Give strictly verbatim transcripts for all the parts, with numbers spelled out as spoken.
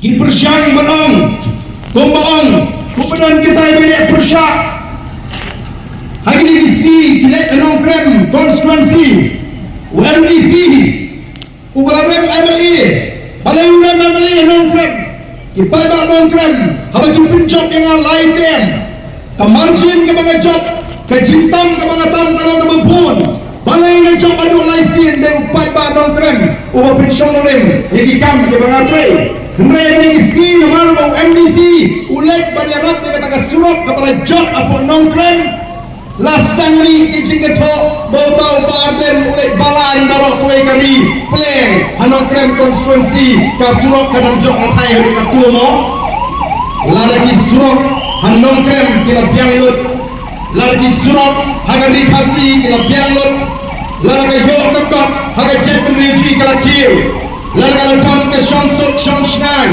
Ki pyrshang ban ong, kumba ong, kumba don kitai ba leh pyrshah ha kine ki sngi, ki leh ha Nongkrem constituency, u MDC uba la rem MLA, balei u rem MLA ha Nongkrem? Ki paidbah Nongkrem, haba ki pynjop ïa nga lai term, ka margin kaba nga jop, ka jingtam kaba nga tam ka long kaba bun. Balei nga jop haduh lai sien? Dei u paidbah Nongkrem uba pynshong nongrim ïa ki kam kiba nga trei. Hynrei ha kine ki sngi, namar ba u MDC u leit ban ïarap ïa kata ka surok kaba la jot hapoh Nongkrem, la sdang mih ki jingkynthoh ba uta u Bah Ardent u leit balang baroh kawei ka ri. Pyrshang ha Nongkrem constituency, ka surok ka dang jot na thaiñ haduh katto mo. Lada ki surok ha Nongkrem ki la biang lut, lada ki surok ha ka Ri Khasi ki la biang lut, lada ka ïoh ka kot ha ka jaitbynriew jong ngi ka la kiew, lada ka la don ka shongsuk shongshngaiñ,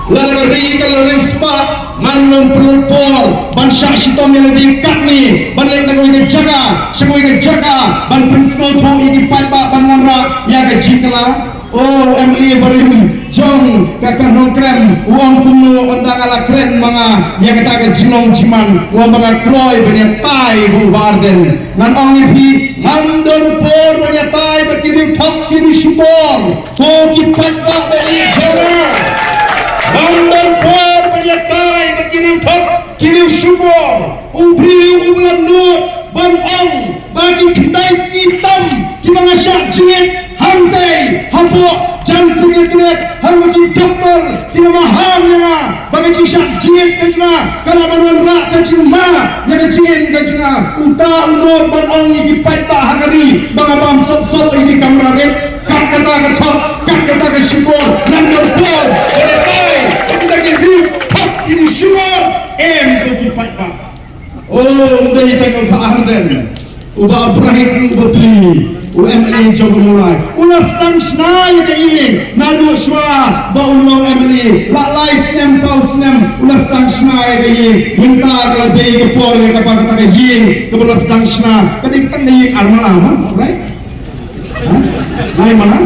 lada ka ri ka la riewspah, ngan nym pynlut por ban shah shitom ïa lade katne, ban leit na kawei ka jaka sha kawei ka jaka ban pynsngewthuh ïa ki paidbah ban wanrah ïa ka jingkylla. O MLA barim jong ka, ka Nongkrem, u ong kumno ynda nga la kren ma nga ïa kata ka jinglong jingman, u ong ba nga kloi ban ïatai bad u Bah Ardent. Ngan ong ïa phi, ngam don por ban ïatai bad ki riewthok ki riewshibor. Ko ki paidbah ba ïeit jong nga, ngam don por ban ïatai bad ki riewthok ki riewshibor. U briew uba la nud ban ong ba ki khyndai sngi tam kiba nga shah jingit hangtei hapoh jan Secretariat, ha ki doktor kiba maham ïa nga ba ka jingshah jingit ka jong nga ka lah ban wanrah ka jingma ïa ka jingim ka jong nga. Uta u nud ban ong ïa ki paidbah ha ka ri ba nga bam sop sop ïa ki kamra rit. Kat kata ka thok, kat kata ka shibor, ngan don por ban ïatai ïa kita ki riewthok ki riewshibor. Em, ko ki paidbah. O, ym dei tang u Bah Ardent, u Bah Bright, u Bah Pli, u MLA jong u Mawlai, u la sdang shna ïa ka ïing naduh shuwa ba u long MLA. La lai snem saw snem u la sdang shna ïa ka ïing. Mynta ka la dei ka por ïa kaba kata ka ïing kaba la sdang shna ka dei tang ka ïing ar mala, ha? Right? Ha? Lai mala?